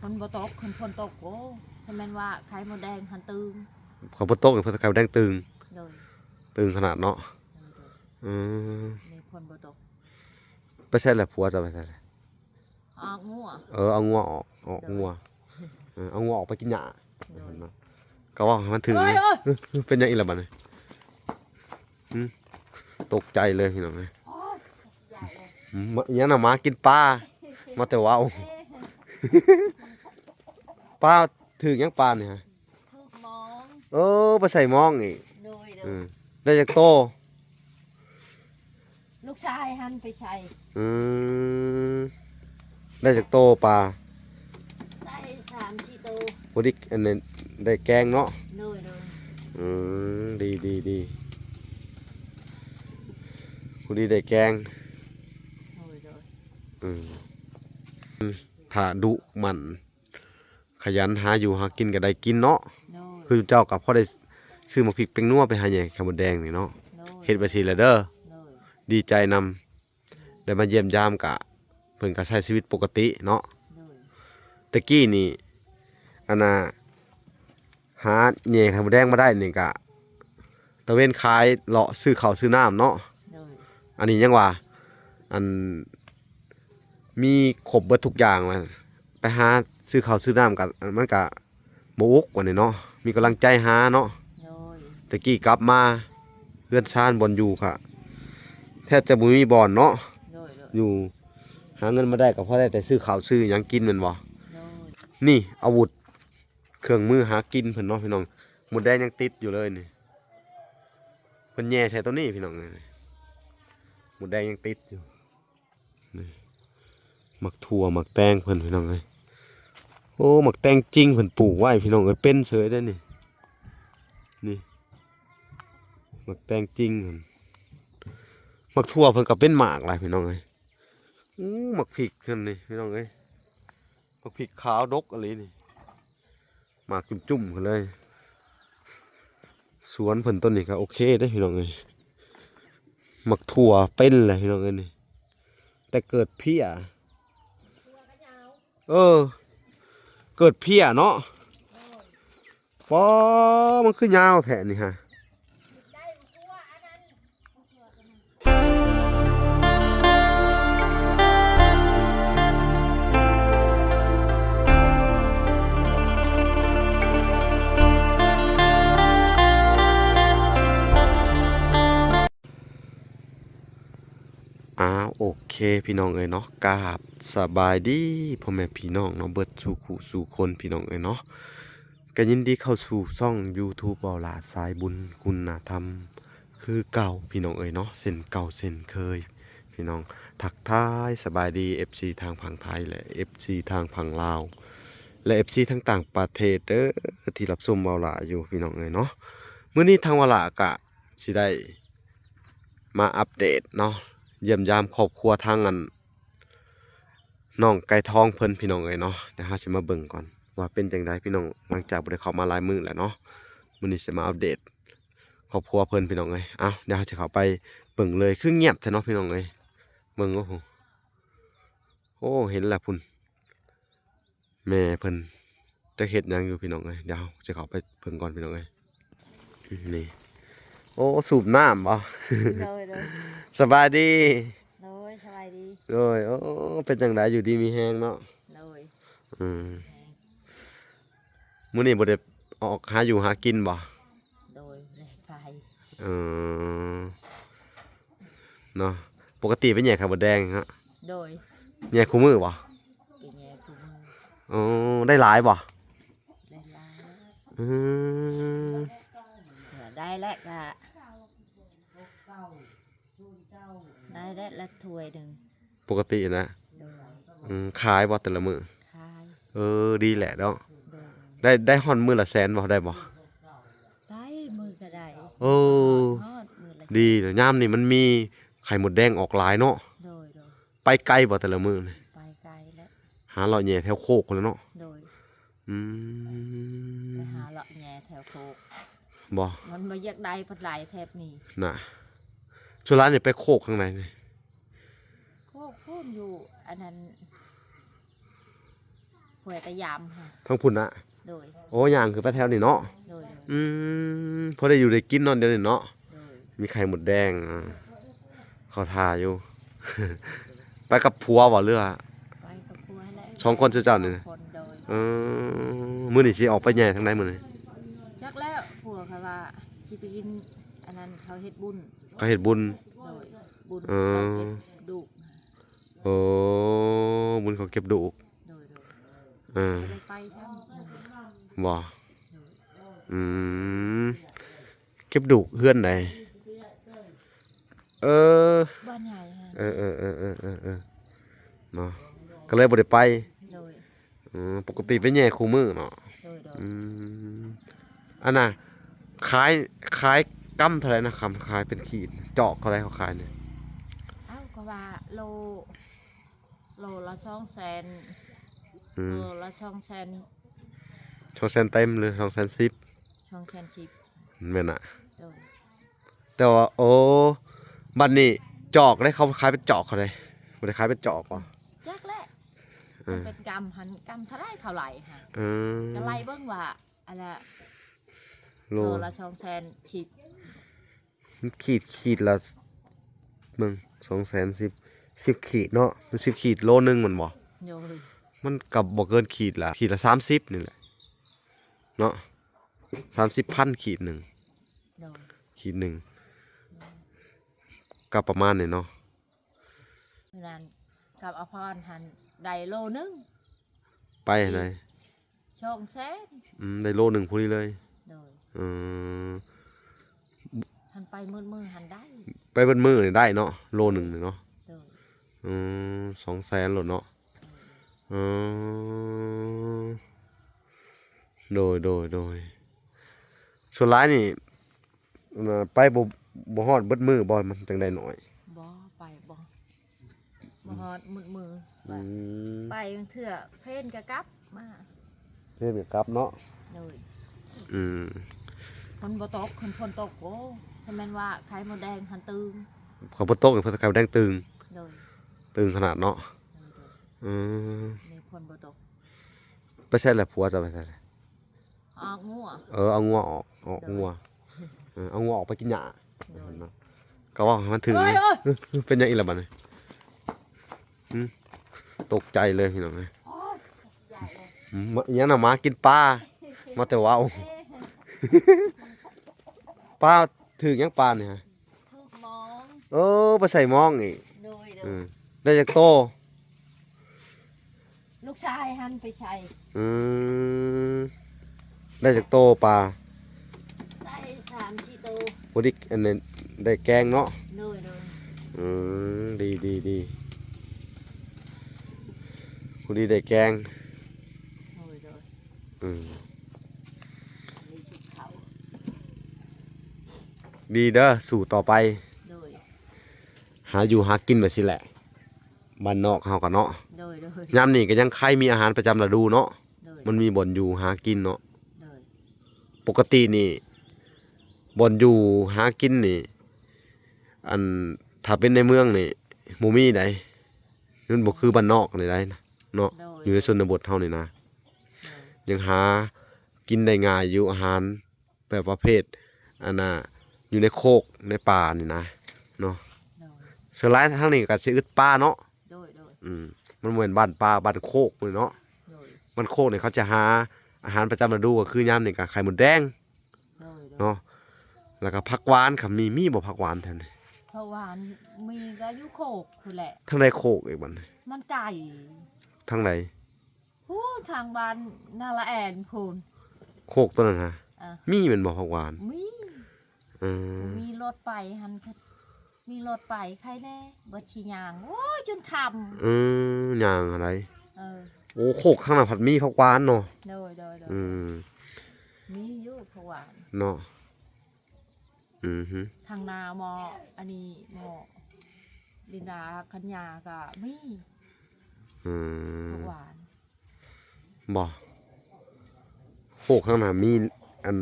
ຝົນບໍ່ຕົກ ຄັນຝົນຕົກ ໂອ້ ຄັນແມ່ນວ່າໄຂ່ມົດແດງຫັ້ນຕຶງ. ຄັນຝົນຕົກນີ້ ໄຂ່ມົດແດງຕຶງ. ໂດຍ. ຕຶງຂະໜາດເນາະ. ໂດຍໆ. ອືມ ນີ້ຝົນບໍ່ຕົກ. ໄປໃສລະ ຜົວເຈົ້າໄປໃສລະ? ອອກງົວ. ເອີ ເອົາງົວອອກ ອອກງົວ. ໂດຍ. ເອີ ເອົາງົວອອກໄປກິນຫຍ້າ. ໂດຍ. ເນາະ ກໍເວົ້າໃຫ້ມັນຖືກ. ໂອ້ຍ ໂອ້ຍ ເອີ ເປັນຫຍັງອີກລະບັດນີ້? ຫື ຕົກໃຈເລີຍພີ່ນ້ອງເອີຍ. ໂອ້ຍ ຫຍັງນະ ໝາກິນປາ ມາແຕ່ເວົ້າ. ປາຖືກຫຍັງປານີ້ຮະ? ຖືກມອງ. ເອີ ໄປໃສ່ມອງອີກ. ໂດຍໆ. ອືມ ໄດ້ຈັກໂຕ? ລູກຊາຍຫັ້ນໄປໃສ່. ອືມ ໄດ້ຈັກໂຕປາ? ໄດ້ສາມສີ່ໂຕ. ພໍດີອັນນັ້ນໄດ້ແກງເນາະ. ໂດຍໆ. ອືມ ດີໆໆ ພໍດີໄດ້ແກງ. ໂດຍໆ. ອືມ ຖ້າດຸໝັ່ນ ຂະຫຍັນຫາຢູ່ຫາກິນກໍໄດ້ກິນເນາະ. ໂດຍ. ຄືເຈົ້າກໍພໍໄດ້ຊື້ໝາກພິກແປ້ງນົວໄປໃຫ້ແຍ່ໄຂ່ມົດແດງນີ້ເນາະ. ໂດຍ. ເຮັດໄວ້ຊີ້ແຫຼະເດີ. ໂດຍ. ດີໃຈນຳ ໄດ້ມາຢ້ຽມຢາມກະ ເພິ່ນກະໃຊ້ຊີວິດປົກກະຕິເນາະ. ໂດຍ. ແຕ່ກີ້ນີ້ ອັນນ່າ ຫາແຍ່ໄຂ່ມົດແດງມາໄດ້ນີ້ກະ ຕະເວນຂາຍເລາະຊື້ເຂົ້າຊື້ນ້ຳເນາະ. ໂດຍ. ອັນນີ້ຍັງວ່າ ອັນ ມີຄົບເບິດທຸກຢ່າງແລ້ວ ໄປຫາຊື້ເຂົ້າຊື້ນ້ຳກະ ມັນກະບໍ່ອຸກ ອັນນີ້ເນາະ ມີກຳລັງໃຈຫາເນາະ. ໂດຍ. ແຕ່ກີ້ກັບມາເຮືອນຊານບ່ອນຢູ່ກະ ແທບຈະບໍ່ມີບ່ອນເນາະ. ໂດຍໆ. ຢູ່ ຫາເງິນມາໄດ້ກໍພໍໄດ້ແຕ່ຊື້ເຂົ້າຊື້ຫຍັງກິນແມ່ນບໍ່? ໂດຍ. ນີ້ອາວຸດ ເຄື່ອງມືຫາກິນເພິ່ນເນາະພີ່ນ້ອງ. ມົດແດງຍັງຕິດຢູ່ເລີຍນີ້ ເພິ່ນແຍ່ໃສ່ໂຕນີ້ພີ່ນ້ອງເອີຍ. ມົດແດງຍັງຕິດຢູ່. ນີ້ ໝາກຖົ່ວໝາກແຕງເພິ່ນພີ່ນ້ອງເອີຍ. ໂອ້ ໝາກແຕງຈິງເພິ່ນປູກໄວ້ພີ່ນ້ອງເອີຍ ເປັນເສີຍເດ້ນີ້. ນີ້ ໝາກແຕງຈິງເພິ່ນ ໝາກຖົ່ວເພິ່ນກໍເປັນໝາກຫຼາຍພີ່ນ້ອງເອີຍ. ໂອ້ ໝາກພິກເພິ່ນນີ້ພີ່ນ້ອງເອີຍ ໝາກພິກຂາວດົກອີ່ຫຼີນີ້ ໝາກຈຸ້ມໆຂຶ້ນເລີຍ. ສວນເພິ່ນຕົ້ນນີ້ກໍໂອເຄເດ້ພີ່ນ້ອງເອີຍ. ໝາກຖົ່ວເປັນແຫຼະພີ່ນ້ອງເອີຍນີ້ ແຕ່ເກີດເພຍ. ເອີ ເກີດເພຍເນາະ. ໂດຍ. ປໍ ມັນຄືຍາວແທ້ນີ້ຮະ. ອ້າວ ໂອເຄພີ່ນ້ອງເອີຍເນາະ ກາບສະບາຍດີພໍ່ແມ່ພີ່ນ້ອງເນາະ ເບິດສູ່ຄູ່ສູ່ຄົນພີ່ນ້ອງເອີຍເນາະ. ກໍຍິນດີເຂົ້າສູ່ຊ່ອງຢູທູບເວົ້າຫຼ້າສາຍບຸນຄຸນນະທຳຄືເກົ່າພີ່ນ້ອງເອີຍເນາະ ເຊັ່ນເກົ່າເຊັ່ນເຄີຍພີ່ນ້ອງ. ທັກທາຍສະບາຍດີເອັຟຊີທາງຝັ່ງໄທ ແລະ ເອັຟຊີທາງຝັ່ງລາວ ແລະ ເອັຟຊີທາງຕ່າງປະເທດເດີ ທີ່ຮັບຊົມເວົ້າຫຼ້າຢູ່ພີ່ນ້ອງເອີຍເນາະ. ມື້ນີ້ທາງເວົ້າຫຼ້າກະ ຊິໄດ້ມາອັບເດດເນາະ ຢ້ຽມຢາມຄອບຄົວທາງອັນ ນ້ອງໄກ່ທອງເພິ່ນພີ່ນ້ອງເອີຍເນາະ. ດຽວເຮົາຊິມາເບິ່ງກ່ອນວ່າເປັນຈັ່ງໃດພີ່ນ້ອງ ຫຼັງຈາກບໍ່ໄດ້ເຂົ້າມາຫຼາຍມື້ແລ້ວເນາະ. ມື້ນີ້ຊິມາອັບເດດຄອບຄົວເພິ່ນພີ່ນ້ອງເອີຍ. ເອົ້າ ດຽວເຮົາຊິເຂົ້າໄປເບິ່ງເລີຍ ຄືງຽບແທ້ເນາະພີ່ນ້ອງເອີຍ. ເບິ່ງ ໂອ້ໂຫ ໂອ້ ເຫັນແລ້ວພຸ້ນ. ແມ່ເພິ່ນຈັກເຮັດຫຍັງຢູ່ພີ່ນ້ອງເອີຍ ດຽວເຮົາຊິເຂົ້າໄປເບິ່ງກ່ອນພີ່ນ້ອງເອີຍ. ນີ້ ໂອ້ ສູບນ້ຳບໍ? ໂດຍໆ. ສະບາຍດີ. ໂດຍ ສະບາຍດີ. ໂດຍ. ໂອ້ ເປັນຈັ່ງໃດ ຢູ່ດີມີແຮງເນາະ? ໂດຍ. ອືມ ມື້ນີ້ບໍ່ໄດ້ອອກຫາຢູ່ຫາກິນບໍ? ໂດຍ ບໍ່ໄດ້ໄປ. ເອີ ເນາະ ປົກກະຕິໄປແຍ່ໄຂ່ມົດແດງເນາະ? ໂດຍ. ແຍ່ຄູ່ມື້ບໍ? ໄປແຍ່ຄູ່ມື້. ອໍ ໄດ້ຫຼາຍບໍ? ໄດ້ຫຼາຍ. ອືມ ໄດ້ແລ້ວກະ ໄດ້ແລ້ວລະຖ້ວຍໜຶ່ງ ປົກກະຕິນະ. ໂດຍ. ອືມ ຂາຍບໍ່ແຕ່ລະມື້? ຂາຍ. ເອີ ດີແຫຼະເນາະ. ໂດຍ. ໄດ້ ໄດ້ຮອດມື້ລະແສນບໍ່? ໄດ້ບໍ່? ໄດ້ ມື້ກະໄດ້. ເອີ ຮອດມື້ລະແສນ. ດີເນາະ ຍາມນີ້ມັນມີໄຂ່ມົດແດງອອກຫຼາຍເນາະ. ໂດຍໆ. ໄປໄກບໍ່ແຕ່ລະມື້ນີ້? ໄປໄກແລ້ວ ຫາເລາະແຍ່ແຖວໂຄກພຸ້ນແຫຼະເນາະ. ໂດຍ. ອືມ ໄປຫາເລາະແຍ່ແຖວໂຄກ. ບໍ່ ມັນບໍ່ຢາກໄດ້ປານໃດແຖບນີ້ນະ. ສ່ວນຫຼາຍນີ້ໄປໂຄກທາງໃດນີ້? ໂຄກພຸ້ນ ຢູ່ອັນນັ້ນ ຂ້ອຍກະຢາມຫັ້ນ ທາງພຸ້ນນະ. ໂດຍ ໂອ້ ຍ່າງຂຶ້ນໄປແຖວນີ້ເນາະ. ໂດຍ ໂດຍ ອືມ ພໍໄດ້ຢູ່ໄດ້ກິນເນາະ ດຽວນີ້ເນາະ. ໂດຍ ມີໄຂ່ມົດແດງ ອ່າ ເຂົ້າທ່າຢູ່. ໄປກັບຜົວບໍ່ ຫຼືວ່າ? ໄປກັບຜົວຫັ້ນແຫຼະ ສອງຄົນ ຊຸເຈົ້ານີ້ນະ? ສອງຄົນ. ໂດຍ ເອີ ມື້ນີ້ຊິອອກໄປແຍ່ທາງໃດມື້ນີ້? ຈັກແລ້ວ ຜົວເຂົາວ່າຊິໄປກິນອັນນັ້ນ ເຂົາເຮັດບຸນ. ເຂົາເຮັດບຸນ. ໂດຍ ບຸນ ເອີ ເຂົາເກັບດູກ. ໂອ້ ບຸນເຂົາເກັບດູກ. ໂດຍ ໂດຍ ເອີ ບໍ່ໄດ້ໄປຊ້ຳ. ບໍ່ ໂດຍ ອືມ ເກັບດູກເຮືອນໃດ? ເອີ ບ້ານໃຫຍ່ຫັ້ນ. ເອີ ເອີ ເນາະ ກະເລີຍບໍ່ໄດ້ໄປ. ໂດຍ ເອີ ປົກກະຕິໄປແຍ່ຄູ່ມື້ເນາະ. ໂດຍ ໂດຍ ອືມ ອັນນ່າ ຂາຍ ຂາຍກຳເທົ່າໃດນະຄຳ? ຂາຍເປັນຂີດ ຈອກເທົ່າໃດເຂົາຂາຍນີ້? ເອົ້າ ກະວ່າໂລ ໂລລະສອງແສນ. ອືມ ໂລລະສອງແສນ. ສອງແສນເຕັມ ຫຼື ສອງແສນສິບ? ສອງແສນສິບ. ແມ່ນນະ. ໂດຍ ແຕ່ວ່າ ໂອ້ ບັດນີ້ຈອກເດ້ ເຂົາຂາຍເປັນຈອກເຂົາເດ້ ບໍ່ໄດ້ຂາຍເປັນຈອກບໍ່? ຈັກແຫຼະ. ເອີ ມັນເປັນກຳຫັ້ນ ກຳເທົ່າໃດເຂົາໄລ່ຫັ້ນ. ເອີ ກະໄລ່ເບິ່ງວ່າ ອັນລະ ໂລ ໂລລະສອງແສນສິບ. ມັນຂີດ ຂີດລະ ເບິ່ງ ສອງແສນສິບ ສິບຂີດເນາະ. ມັນສິບຂີດ ໂລໜຶ່ງແມ່ນບໍ່? ໂດຍ ມັນກະບໍ່ເກີນຂີດລະ ຂີດລະສາມສິບນີ້ແຫຼະເນາະ. ສາມສິບພັນຂີດໜຶ່ງ. ໂດຍ ຂີດໜຶ່ງ ກະປະມານນີ້ເນາະ. ມື້ນັ້ນກັບອາພອນຫັ້ນໄດ້ໂລໜຶ່ງ. ໄປຫັ້ນໃດ? ສອງແສນ. ອືມ ໄດ້ໂລໜຶ່ງພໍດີເລີຍ. ໂດຍ ເອີ ຫັ້ນໄປໝົດມື້ຫັ້ນໄດ້ ໄປເບິດມື້ນີ້ໄດ້ເນາະ ໂລໜຶ່ງນີ້ເນາະ. ໂດຍ ອືມ ສອງແສນໂລດເນາະ. ໂດຍ ເອີ ໂດຍ ໂດຍ ໂດຍ ສ່ວນຫຼາຍນີ້ ອັນນ່າ ໄປບໍ່ ບໍ່ຮອດເບິດມື້ບໍ່ ມັນຈັ່ງໄດ້ໜ້ອຍ? ບໍ່ ໄປບໍ່ ບໍ່ຮອດໝົດມື້. ອືມ ໄປບາງເທື່ອເພນກະກັບມາ ເພນກະກັບເນາະ. ໂດຍ ອືມ ຝົນບໍ່ຕົກ ຄັນຝົນຕົກ ໂອ້ ຄັນແມ່ນວ່າໄຂ່ມົດແດງຫັ້ນຕຶງ ຄັນຝົນຕົກນີ້ ໄຂ່ມົດແດງຕຶງ. ໂດຍ ຕຶງຂະໜາດເນາະ. ໂດຍ ໂດຍ ອືມ ນີ້ຝົນບໍ່ຕົກ. ໄປໃສລະ ຜົວເຈົ້າໄປໃສລະ? ອອກງົວ. ເອີ ເອົາງົວອອກ ອອກງົວ. ໂດຍ ເອີ ເອົາງົວອອກໄປກິນຫຍ້າ. ໂດຍ ກະເວົ້າໃຫ້ມັນຖືກ. ເອີ ເປັນຫຍັງອີກລະບັດນີ້? ຫຶ ຕົກໃຈເລີຍພີ່ນ້ອງເອີຍ. ໂອ້ຍ ຫຍັງນະ ໝາກິນປາ ມາແຕ່ເວົ້າ. ປາຖືກຫຍັງປານີ້? ຖືກມອງ. ເອີ ໄປໃສ່ມອງອີກ. ໂດຍ ໂດຍ ເອີ ໄດ້ຈັກໂຕ? ລູກຊາຍຫັ້ນໄປໃສ່. ອືມ ໄດ້ຈັກໂຕປາ? ໄດ້ສາມສີ່ໂຕ. ພໍດີອັນນັ້ນໄດ້ແກງເນາະ. ໂດຍ ໂດຍ ອືມ ດີ ດີ ດີ ພໍດີໄດ້ແກງ. ໂດຍ ໂດຍ ອືມ ດີເດີ ສູ້ຕໍ່ໄປ. ໂດຍ ຫາຢູ່ຫາກິນແບບຊີ້ແຫຼະ ບ້ານນອກເຮົາກະເນາະ. ໂດຍ ໂດຍ ຍາມນີ້ກະຍັງໄຄມີອາຫານປະຈຳລະດູເນາະ. ໂດຍ ມັນມີບ່ອນຢູ່ຫາກິນເນາະ. ໂດຍ ປົກກະຕິນີ້ ບ່ອນຢູ່ຫາກິນນີ້ ອັນ ຖ້າເປັນໃນເມືອງນີ້ ບໍ່ມີໃດ໋ ມັນບໍ່ຄືບ້ານນອກນີ້ໃດ໋ເນາະ. ໂດຍ ຢູ່ໃນຊົນນະບົດເຮົານີ້ນະ ໂດຍ ຍັງຫາກິນໄດ້ງ່າຍຢູ່ ອາຫານ ແບບປະເພດ ອັນນ່າ ຢູ່ໃນໂຄກໃນປ່ານີ້ນະເນາະ. ໂດຍ ສ່ວນຫຼາຍທາງນີ້ກະຊິເອີ້ນປ່າເນາະ. ໂດຍ ໂດຍ ອືມ ມັນບໍ່ແມ່ນບ້ານປ່າ ບ້ານໂຄກນີ້ເນາະ. ໂດຍ ບ້ານໂຄກນີ້ເຂົາຈະຫາອາຫານປະຈຳລະດູ ກະຄືຍາມນີ້ກະໄຂ່ມົດແດງ. ໂດຍ ໂດຍ ເນາະ ລະກະຜັກຫວານ ຄັນມີ ມີບໍ່ຜັກຫວານແຖວນີ້? ຜັກຫວານມີກະຢູ່ໂຄກພຸ້ນແຫຼະ. ທາງໃດໂຄກອີກບັດນີ້? ມັນໄກ. ທາງໃດ? ພຸ້ນ ທາງບ້ານນາລະແອນພຸ້ນ. ໂຄກໂຕນັ້ນຫະ? ເອີ ມີແມ່ນບໍ່ຜັກຫວານ? ມີ. ເອີ ມີລົດໄປຫັ້ນ ມີລົດໄປໄຄແນ່ ບໍ່ຊິຍ່າງ ໂອ້ຍ ຈົນຄ່ຳ. ເອີ ຍ່າງຫັ້ນໃດ? ເອີ ໂອ້ ໂຄກທາງນັ້ນພັດມີຜັກຫວານເນາະ. ໂດຍ ໂດຍ ໂດຍ ອືມ ມີຢູ່ຜັກຫວານເນາະ. ອືຮຶ ທາງນາໝໍ້ ອັນນີ້ໝໍ້ ລິນດາ ຄັນຍາກະມີ. ອືມ ຜັກຫວານ. ບໍ່ ໂຄກທາງນັ້ນມີອັນ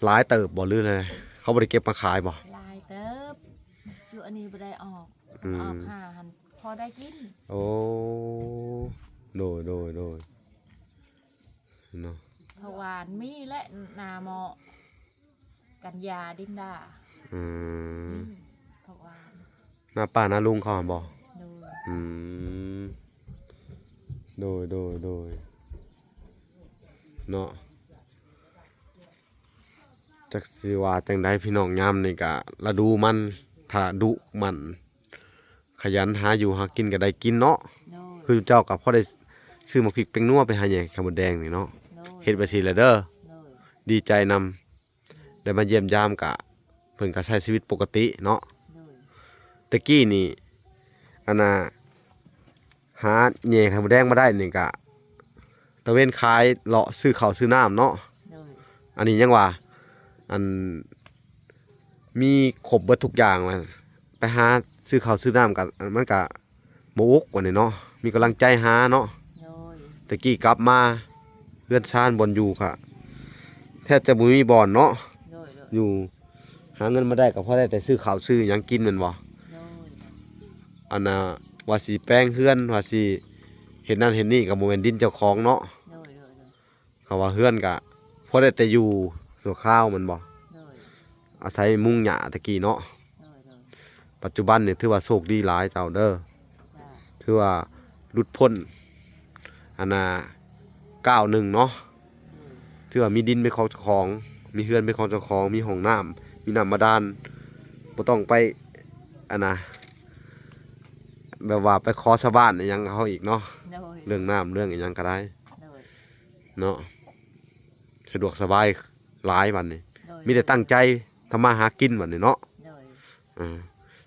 ຫຼາຍເຕີບບໍ່ ຫຼືໃດ? ເຂົາບໍ່ໄດ້ເກັບມາຂາຍບໍ່? ຫຼາຍເຕີບ ຢູ່ອັນນີ້ບໍ່ໄດ້ອອກ. ອືມ ອອກຫາຫັ້ນ ພໍໄດ້ກິນ. ໂອ້ ໂດຍ ໂດຍ ໂດຍ ເນາະ ຜັກຫວານມີແຫຼະ ໜ້າເໝາະ ກັນຍາ ດິນດາ ອືມ ມີຜັກຫວານ ໜ້າປ້າໜ້າລຸງເຂົາຫັ້ນບໍ່? ໂດຍ ອືມ ໂດຍ ໂດຍ ໂດຍ ເນາະ. ຈັກຊິວ່າຈັ່ງໃດພີ່ນ້ອງ ຍາມນີ້ກະລະດູມັນ ຖ້າດຸໝັ່ນຂະຫຍັນຫາຢູ່ຫາກິນກະໄດ້ກິນເນາະ. ໂດຍ ຄືເຈົ້າກະພໍໄດ້ຊື້ໝາກພິກແປ້ງນົວໄປໃຫ້ແຍ່ໄຂ່ມົດແດງນີ້ເນາະ. ໂດຍ ເຮັດໄວ້ຊີ້ແຫຼະເດີ. ໂດຍ ດີໃຈນຳ ໄດ້ມາຢ້ຽມຢາມກະ ເພິ່ນກະໃຊ້ຊີວິດປົກກະຕິເນາະ. ໂດຍ ແຕ່ກີ້ນີ້ ອັນນ່າ ຫາແຍ່ໄຂ່ມົດແດງມາໄດ້ນີ້ກະ ຕະເວນຂາຍເລາະຊື້ເຂົ້າຊື້ນ້ຳເນາະ. ໂດຍ ອັນນີ້ຍັງວ່າ ອັນ ມີຄົບເບິດທຸກຢ່າງແລ້ວ ໄປຫາຊື້ເຂົ້າຊື້ນ້ຳກະ ມັນກະບໍ່ອຸກ ອັນນີ້ເນາະ ມີກຳລັງໃຈຫາເນາະ. ໂດຍ ແຕ່ກີ້ກັບມາ ເຮືອນຊານບ່ອນຢູ່ກະ ແທບຈະບໍ່ມີບ່ອນເນາະ. ໂດຍ ໂດຍ ຢູ່ ຫາເງິນມາໄດ້ກະພໍໄດ້ແຕ່ຊື້ເຂົ້າຊື້ຫຍັງກິນແມ່ນບໍ່? ໂດຍ ອັນນ່າ ວ່າຊິແປງເຮືອນ ວ່າຊິເຮັດນັ້ນເຮັດນີ້ກະບໍ່ແມ່ນດິນເຈົ້າຂອງເນາະ. ໂດຍ ໂດຍ ໂດຍ ເຂົາວ່າເຮືອນກະພໍໄດ້ແຕ່ຢູ່ຊົ່ວຄາວແມ່ນບໍ່? ໂດຍ ອາໄສມຸງຫຍ້າແຕ່ກີ້ເນາະ. ໂດຍ ໂດຍ ປັດຈຸບັນນີ້ຖືວ່າໂຊກດີຫຼາຍເຈົ້າເດີ. ຈ້າ ຖືວ່າຫຼຸດພົ້ນ ອັນນ່າ ກ້າວໜຶ່ງເນາະ. ໂດຍ ຖືວ່າມີດິນເປັນຂອງເຈົ້າຂອງ ມີເຮືອນເປັນຂອງເຈົ້າຂອງ ມີຫ້ອງນ້ຳ ມີນ້ຳບາດານ ບໍ່ຕ້ອງໄປ ອັນນ່າ ແບບວ່າໄປຂໍຊາວບ້ານອີ່ຫຍັງເຂົາອີກເນາະ. ໂດຍ ເລື່ອງນ້ຳເລື່ອງອີ່ຫຍັງກະໄດ້. ໂດຍ ເນາະ ສະດວກສະບາຍຫຼາຍບັດນີ້. ໂດຍ ມີແຕ່ຕັ້ງໃຈທຳມາຫາກິນບັດນີ້ເນາະ. ໂດຍ ເອີ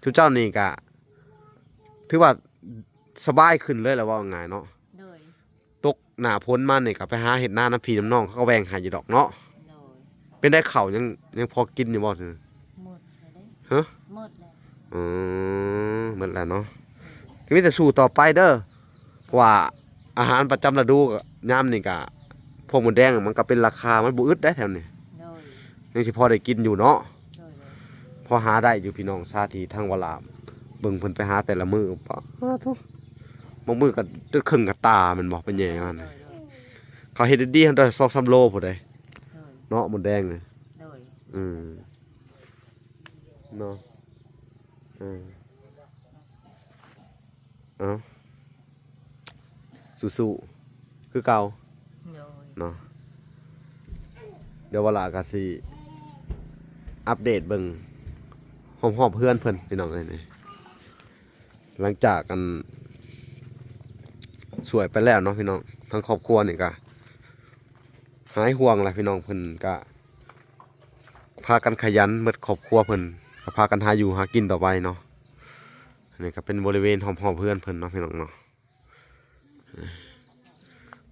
ຊຸມເຈົ້ານີ້ກະຖືວ່າສະບາຍຂຶ້ນເລີຍແຫຼະ ເວົ້າງ່າຍເນາະ. ໂດຍ ຕົກໜ້າຝົນມານີ້ກະໄປຫາເຮັດນານຳພີ່ນຳນ້ອງ ເຂົາກະແບ່ງໃຫ້ຢູ່ດອກເນາະ. ໂດຍ ເປັນໄດ ເຂົ້າຍັງ ຍັງພໍກິນຢູ່ບໍ່? ໝົດແລ້ວເດ້. ຮະ? ໝົດແລ້ວ. ອືມ ໝົດແລ້ວເນາະ. ໂດຍ ກະມີແຕ່ສູ້ຕໍ່ໄປເດີ ເພາະວ່າອາຫານປະຈຳລະດູຍາມນີ້ກະ ພວກມົດແດງມັນກະເປັນລາຄາ ມັນບໍ່ອຶດໄດແຖວນີ້. ໂດຍ ຍັງຊິພໍໄດ້ກິນຢູ່ເນາະ. ໂດຍ ໂດຍ ພໍຫາໄດ້ຢູ່ພີ່ນ້ອງ ສາທິ ທາງວະລາ ເບິ່ງເພິ່ນໄປຫາແຕ່ລະມື້ ປາໂທ ບາງມື້ກະຈົນເຄິ່ງກະຕາແມ່ນບໍ່ ໄປແຍ່ມັນ. ໂດຍ ໂດຍ ເຂົາເຮັດດີໆ ຫັ້ນໄດ້ສອງສາມໂລພຸ້ນໃດ. ໂດຍ ເນາະ ມົດແດງນີ້. ໂດຍ ອືມ ເນາະ ເອີ ເອົາ ສູ້ໆ ຄືເກົ່າ. ໂດຍ ເນາະ ດຽວວາລາກະຊິອັບເດດເບິ່ງຮອບໆເຮືອນເພິ່ນພີ່ນ້ອງເອີຍ. ນີ້ ຫຼັງຈາກອັນ ຊ່ວຍໄປແລ້ວເນາະພີ່ນ້ອງ ທາງຄອບຄົວນີ້ກະຫາຍຫ່ວງແລ້ວພີ່ນ້ອງ. ເພິ່ນກະ ພາກັນຂະຫຍັນເບິດຄອບຄົວເພິ່ນ ກະພາກັນຫາຢູ່ຫາກິນຕໍ່ໄປເນາະ. ອັນນີ້ກະເປັນບໍລິເວນຮອບໆເຮືອນເພິ່ນເນາະພີ່ນ້ອງເນາະ.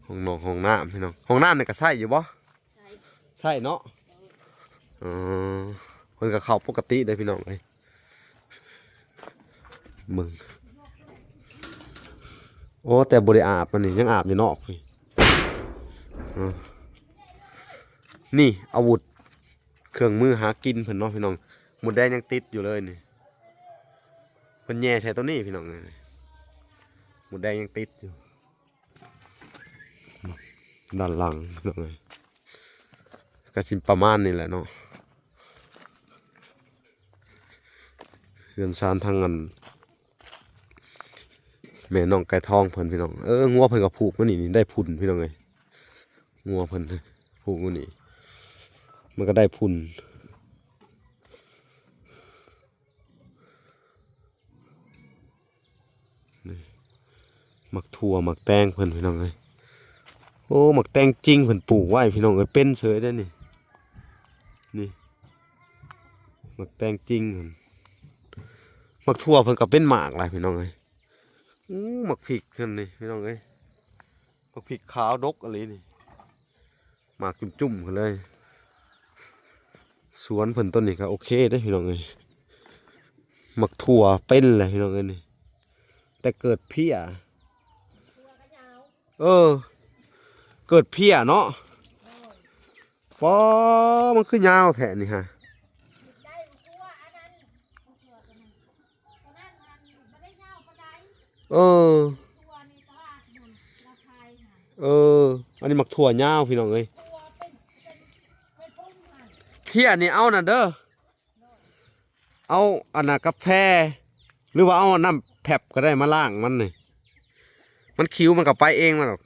ຫ້ອງນອກຫ້ອງນ້ຳພີ່ນ້ອງ ຫ້ອງນ້ຳນີ້ກະໃຊ້ຢູ່ບໍ່? ໃຊ້ ໃຊ້ເນາະ. ເອີ ເພິ່ນກະເຂົ້າປົກກະຕິເດ້ພີ່ນ້ອງເອີຍ. ເບິ່ງ ໂອ້ ແຕ່ບໍ່ໄດ້ອາບ ອັນນີ້ຍັງອາບຢູ່ນອກພີ້. ເອີ ນີ້ອາວຸດ ເຄື່ອງມືຫາກິນເພິ່ນເນາະພີ່ນ້ອງ. ມົດແດງຍັງຕິດຢູ່ເລີຍນີ້ ເພິ່ນແຍ່ໃສ່ໂຕນີ້ພີ່ນ້ອງ. ມົດແດງຍັງຕິດຢູ່ ດ້ານຫຼັງພີ່ນ້ອງເອີຍ. ກະຊິປະມານນີ້ແຫຼະເນາະ ເຮືອນຊານທາງອັນ ແມ່ນ້ອງໄກ່ທອງເພິ່ນພີ່ນ້ອງ. ເອີ ງົວເພິ່ນກະຜູກມານີ້ ນີ້ໄດ້ພຸ້ນພີ່ນ້ອງເອີຍ. ງົວເພິ່ນຜູກມານີ້ ມັນກະໄດ້ພຸ້ນ. ນີ້ ໝາກຖົ່ວໝາກແຕງເພິ່ນພີ່ນ້ອງເອີຍ. ໂອ້ ໝາກແຕງຈິງເພິ່ນປູກໄວ້ພີ່ນ້ອງເອີຍ ເປັນເສີຍເດ້ນີ້. ນີ້ ໝາກແຕງຈິງເພິ່ນ ໝາກຖົ່ວເພິ່ນກະເປັນໝາກຫຼາຍພີ່ນ້ອງເອີຍ. ໂອ້ ໝາກພິກເພິ່ນນີ້ພີ່ນ້ອງເອີຍ ໝາກພິກຂາວດົກອີ່ຫຼີນີ້. ໝາກຈຸ້ມໆເພິ່ນເລີຍ. ສວນເພິ່ນຕົ້ນນີ້ກະໂອເຄເດ້ພີ່ນ້ອງເອີຍ. ໝາກຖົ່ວເປັນແຫຼະພີ່ນ້ອງເອີຍນີ້ ແຕ່ເກີດເພຍ. ເອີ ເກີດເພຍເນາະ. ປໍ ມັນຄືຍາວແທ້ນີ້ຫະ. ເອີ. ເອີ ອັນນີ້ໝາກຖົ່ວຍາວພີ່ນ້ອງເອີຍ. ເພຍນີ້ເອົານັ້ນເດີ ເອົາອັນນ່າກາແຟ ຫຼືວ່າເອົານ້ຳແຟບກໍໄດ້ມາລ້າງມັນນີ້ ມັນຂິວມັນກໍໄປເອງມັນດອກ.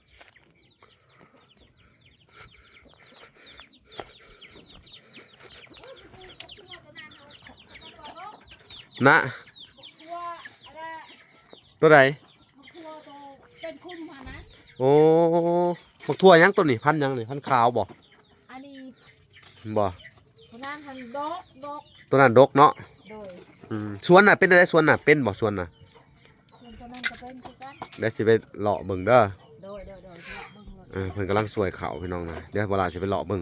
ນະ ໂຕໃດ? ໂອ້ ໝາກຖົ່ວຫຍັງໂຕນີ້? ພັນຫຍັງນີ້? ພັນຂາວບໍ່? ອັນນີ້ ບໍ່ ໂຕນັ້ນຫັ້ນດົກ ດົກ ໂຕນັ້ນດົກເນາະ. ໂດຍ ອືມ ສວນນະເປັນໃດ? ສວນນະເປັນບໍ່? ສວນນະ ສ່ວນຕົວນັ້ນກໍເປັນຄືກັນ ດຽວຊິໄປເລາະເບິ່ງເດີ. ໂດຍ ໂດຍ ໂດຍ ເລາະເບິ່ງໂລດ. ເອີ ເພິ່ນກຳລັງສວຍເຂົ້າພີ່ນ້ອງນະ ດຽວເວລາຊິໄປເລາະເບິ່ງ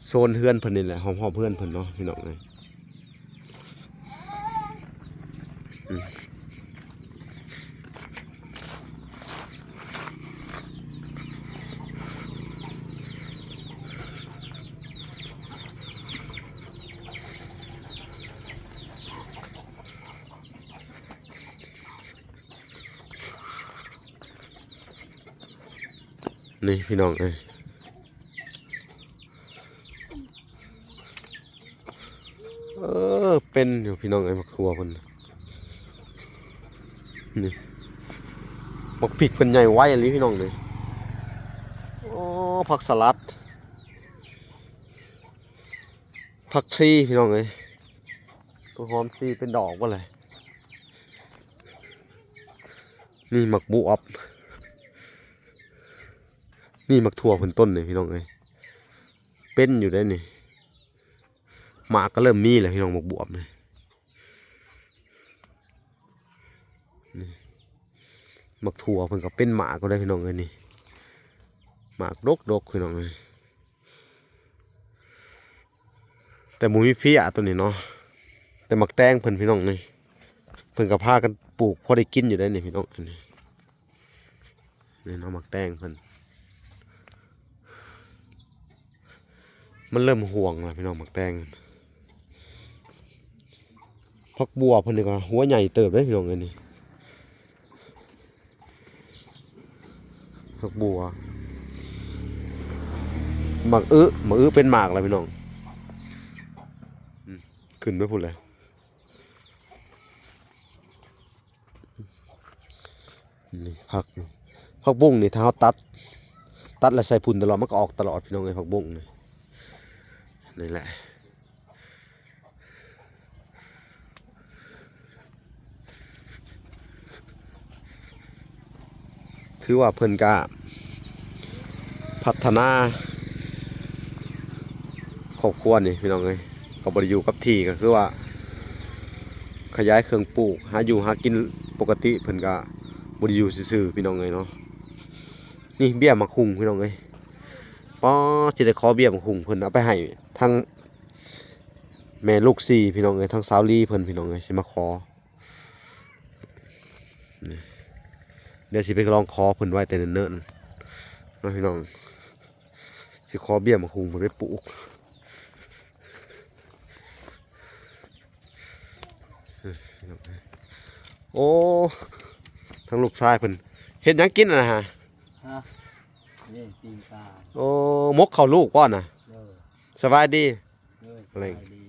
ໂຊນເຮືອນເພິ່ນນີ້ແຫຼະ ຮອບໆເຮືອນເພິ່ນເນາະພີ່ນ້ອງເອີຍ. ອືມ ນີ້ພີ່ນ້ອງເອີຍ ເອີ ເປັນຢູ່ພີ່ນ້ອງເອີຍ ໝາກຖົ່ວເພິ່ນ ນີ້ ໝາກພິກເພິ່ນໃຫຍ່ໄວອີ່ຫຼີພີ່ນ້ອງນີ້. ໂອ້ ຜັກສະຫຼັດ ຜັກຊີພີ່ນ້ອງເອີຍ ຕົ້ນຫອມຊີເປັນດອກເບິດເລີຍ. ນີ້ໝາກບວບ ນີ້ໝາກຖົ່ວເພິ່ນຕົ້ນນີ້ພີ່ນ້ອງເອີຍ ເປັນຢູ່ເດ້ນີ້ ໝາກກໍເລີ່ມມີແລ້ວພີ່ນ້ອງ ໝາກບວບນີ້. ນີ້ ໝາກຖົ່ວເພິ່ນກໍເປັນໝາກກໍໄດ້ພີ່ນ້ອງເອີຍ ນີ້ ໝາກດົກໆ ພີ່ນ້ອງເອີຍ. ແຕ່ບໍ່ມີເຟຍຕົວນີ້ເນາະ ແຕ່ໝາກແຕງເພິ່ນພີ່ນ້ອງນີ້ ເພິ່ນກໍພາກັນປູກພໍໄດ້ກິນຢູ່ໄດ໋ນີ້ພີ່ນ້ອງ ນີ້ ນີ້ເນາະ ໝາກແຕງເພິ່ນ ມັນເລີ່ມຮ່ວງແລ້ວພີ່ນ້ອງ ໝາກແຕງ. ຜັກບົວເພິ່ນນີ້ກໍຫົວໃຫຍ່ເຕີບເດ້ພີ່ນ້ອງເອີຍນີ້ ຜັກບົວ ໝາກອຶ ໝາກອຶເປັນໝາກແລ້ວພີ່ນ້ອງ ອືມ ຂຶ້ນໄປພຸ້ນແຫຼະ. ນີ້ຜັກ ຜັກບຸ້ງນີ້ ຖ້າເຮົາຕັດ ຕັດແລ້ວໃສ່ຝຸ່ນຕະຫຼອດ ມັນກໍອອກຕະຫຼອດພີ່ນ້ອງເອີຍ ຜັກບຸ້ງນີ້ ນີ້ແຫຼະ. ຖືວ່າເພິ່ນກະພັດທະນາຄອບຄົວນີ້ພີ່ນ້ອງເອີຍ ກໍບໍ່ໄດ້ຢູ່ກັບທີ່ ກໍຄືວ່າຂະຫຍາຍເຄື່ອງປູກ ຫາຢູ່ຫາກິນປົກກະຕິ ເພິ່ນກະບໍ່ໄດ້ຢູ່ຊື່ໆ ພີ່ນ້ອງເອີຍເນາະ. ນີ້ເບ້ຍໝາກຫຸ່ງພີ່ນ້ອງເອີຍ ປໍ ຊິໄດ້ຂໍເບ້ຍໝາກຫຸ່ງເພິ່ນເອົາໄປໃຫ້ທັງ ແມ່ລູກສີ່ພີ່ນ້ອງເອີຍ ທັງສາວລີເພິ່ນພີ່ນ້ອງເອີຍ ຊິມາຂໍ ນີ້ ດຽວຊິໄປລອງຂໍເພິ່ນໄວ້ແຕ່ເນີນໆ ເນາະພີ່ນ້ອງ ຊິຂໍເບ້ຍໝາກຫຸ່ງເພິ່ນໄປປູກ. ໂອ້ ທັງລູກຊາຍເພິ່ນ ເຮັດຫຍັງກິນຫັ້ນນະ? ຮະ ນີ້ປີ້ງປາ. ໂອ້ ໝົກເຂົ້າລູກບໍ່ນະ? ເອີ ສະບາຍດີ. ເອີ ສະບາຍດີ.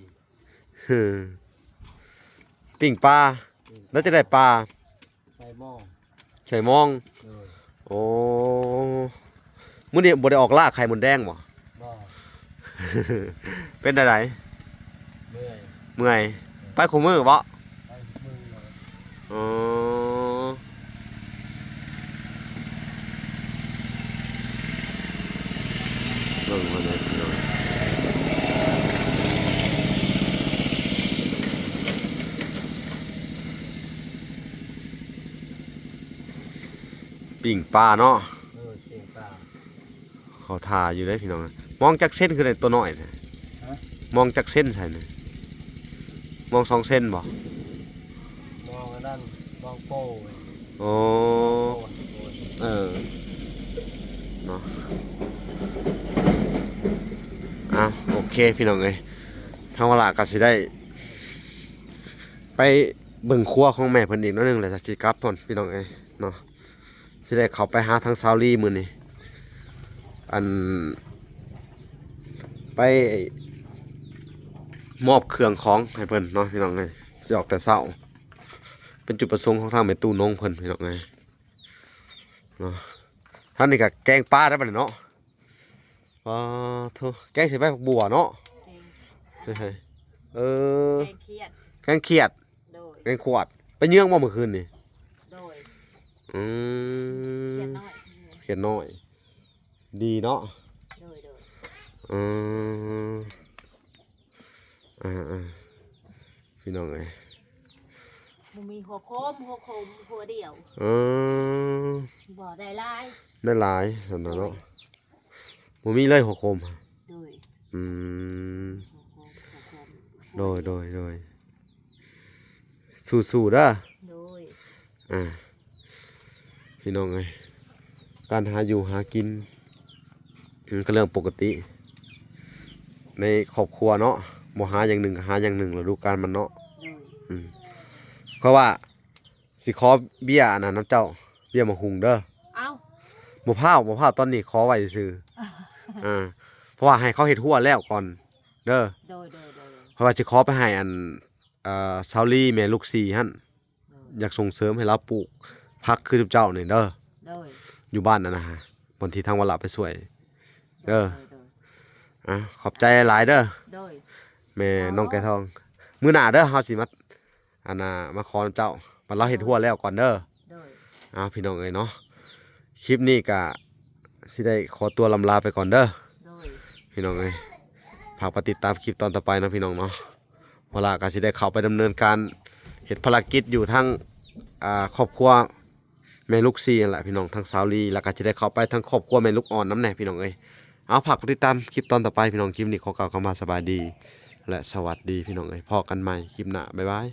ປີ້ງປາ ແລ້ວຈະໄດ້ປາ ໃສ່ມອງ ໃສ່ມອງ. ໂອ້ ມື້ນີ້ບໍ່ໄດ້ອອກລ່າໄຂ່ມົດແດງບໍ່? ບໍ່ ເປັນໃດ? ເມື່ອຍ ເມື່ອຍ ໄປຄູ່ມື້ບໍ່? ໄປຄູ່ມື້. ອໍ ເບິ່ງມາເລີຍພີ່ນ້ອງ ປີ້ງປາເນາະ. ເອີ ປີ້ງປາ. ເຂົາຖ້າຢູ່ເດ້ພີ່ນ້ອງ. ມອງຈັກເຊັນຄືໄດ້ໂຕນ້ອຍນະ? ຮະ? ມອງຈັກເຊັນໃສ່ນະ? ມອງສອງເຊັນບໍ່? ມອງອັນນັ້ນ ມອງໂປ້. ໂອ້ ໂອ້ ໂອ້ ເອີ ເນາະ. ອ້າວ ໂອເຄພີ່ນ້ອງເອີຍ ທາງວາລະກໍຊິໄດ້ໄປເບິ່ງຄົວຂອງແມ່ເພິ່ນອີກໜ້ອຍໜຶ່ງ ແລ້ວກໍຊິກັບກ່ອນພີ່ນ້ອງເອີຍເນາະ. ຊິໄດ້ເຂົ້າໄປຫາທາງສາວລີມື້ນີ້ ອັນ ໄປມອບເຄື່ອງຂອງໃຫ້ເພິ່ນເນາະ ພີ່ນ້ອງເອີຍ. ຊິອອກແຕ່ເຊົ້າ ເປັນຈຸດປະສົງຂອງທາງແມ່ຕູ້ນົງເພິ່ນ ພີ່ນ້ອງເອີຍເນາະ. ທາງນີ້ກໍແກງປາໄດ້ບັດນີ້ເນາະ. ປາໂທ້ ແກງໃສ່ໃບຜັກບົ່ວເນາະ. ແກງ ເອີ ແກງຂຽດ ແກງຂຽດ. ໂດຍ ແກງຂວດ. ໄປເຍືອງບໍ່ມື້ຄືນນີ້? ໂດຍ ອືມ ຂຽດນ້ອຍ ຂຽດນ້ອຍ ດີເນາະ. ໂດຍ ໂດຍ ອືມ ອ່າໆ ພີ່ນ້ອງເອີຍ ບໍ່ມີຫົວໂຄມ ຫົວໂຄມຫົວດຽວ. ເອີ ບໍ່ໄດ້ຫຼາຍ ໄດ້ຫຼາຍຊັ້ນນະເນາະ. ໂດຍ ບໍ່ມີເລີຍຫົວໂຄມ. ໂດຍ ອືມ ຫົວໂຄມ ຫົວໂຄມ ໂດຍ ໂດຍ ໂດຍ ສູ້ໆເດີ. ໂດຍ ອ່າ ພີ່ນ້ອງເອີຍ ການຫາຢູ່ຫາກິນ ມັນກໍເລື່ອງປົກກະຕິໃນຄອບຄົວເນາະ. ບໍ່ຫາຢ່າງໜຶ່ງກໍຫາຢ່າງໜຶ່ງ ລະດູການມັນເນາະ. ໂດຍ ອືມ ເພາະວ່າ ຊິຂໍເບ້ຍອັນນັ້ນນຳເຈົ້າ ເບ້ຍໝາກຫຸ່ງເດີ. ເອົ້າ ບໍ່ພ້າວ ບໍ່ພ້າວ ຕອນນີ້ຂໍໄວ້ຊື່ໆ ອ່າ ເພາະວ່າໃຫ້ເຂົາເຮັດຮົ້ວແລ້ວກ່ອນເດີ. ໂດຍ ໂດຍ ໂດຍ ເພາະວ່າຊິຂໍໄປໃຫ້ອັນ ເອີ ຊາວລີແມ່ລູກສີ່ຫັ້ນ. ໂດຍ ຢາກສົ່ງເສີມໃຫ້ລາວປູກຜັກຄືເຈົ້ານີ້ເດີ. ໂດຍ ຢູ່ບ້ານນັ້ນນະ ບ່ອນທີ່ທາງວາລະໄປຊ່ວຍເດີ. ໂດຍ ໂດຍ ໂດຍ ອ່າ ຂອບໃຈຫຼາຍເດີ. ໂດຍ ແມ່ນ້ອງໄກ່ທອງ ມື້ໜ້າເດີ ເຮົາຊິມາ ອັນນ່າ ມາຂໍນຳເຈົ້າ ບັດລາວເຮັດຮົ້ວແລ້ວກ່ອນເດີ. ໂດຍ ເອົາ ພີ່ນ້ອງເອີຍເນາະ ຄລິບນີ້ກະຊິໄດ້ຂໍຕົວລ່ຳລາໄປກ່ອນເດີ. ໂດຍ ພີ່ນ້ອງເອີຍ ຝາກໄປຕິດຕາມຄລິບຕອນຕໍ່ໄປເນາະ ພີ່ນ້ອງເນາະ. ວາລະກະຊິໄດ້ເຂົ້າໄປດຳເນີນການເຮັດພາລະກິດຢູ່ທາງ ອ່າ ຄອບຄົວ ແມ່ລູກສີ່ຫັ້ນແຫຼະ ພີ່ນ້ອງ ທັງສາວລີ ແລ້ວກໍຈະໄດ້ເຂົ້າໄປທັງຄອບຄົວແມ່ລູກອ່ອນນຳແດ່ ພີ່ນ້ອງເອີຍ. ເອົາ ຝາກໄປຕິດຕາມຄລິບຕອນຕໍ່ໄປ ພີ່ນ້ອງ. ຄລິບນີ້ຂໍກ່າວຄຳວ່າສະບາຍດີ ແລະ ສະຫວັດດີ ພີ່ນ້ອງເອີຍ. ພໍ້ກັນໃໝ່ຄລິບໜ້າ. ບາຍບາຍ.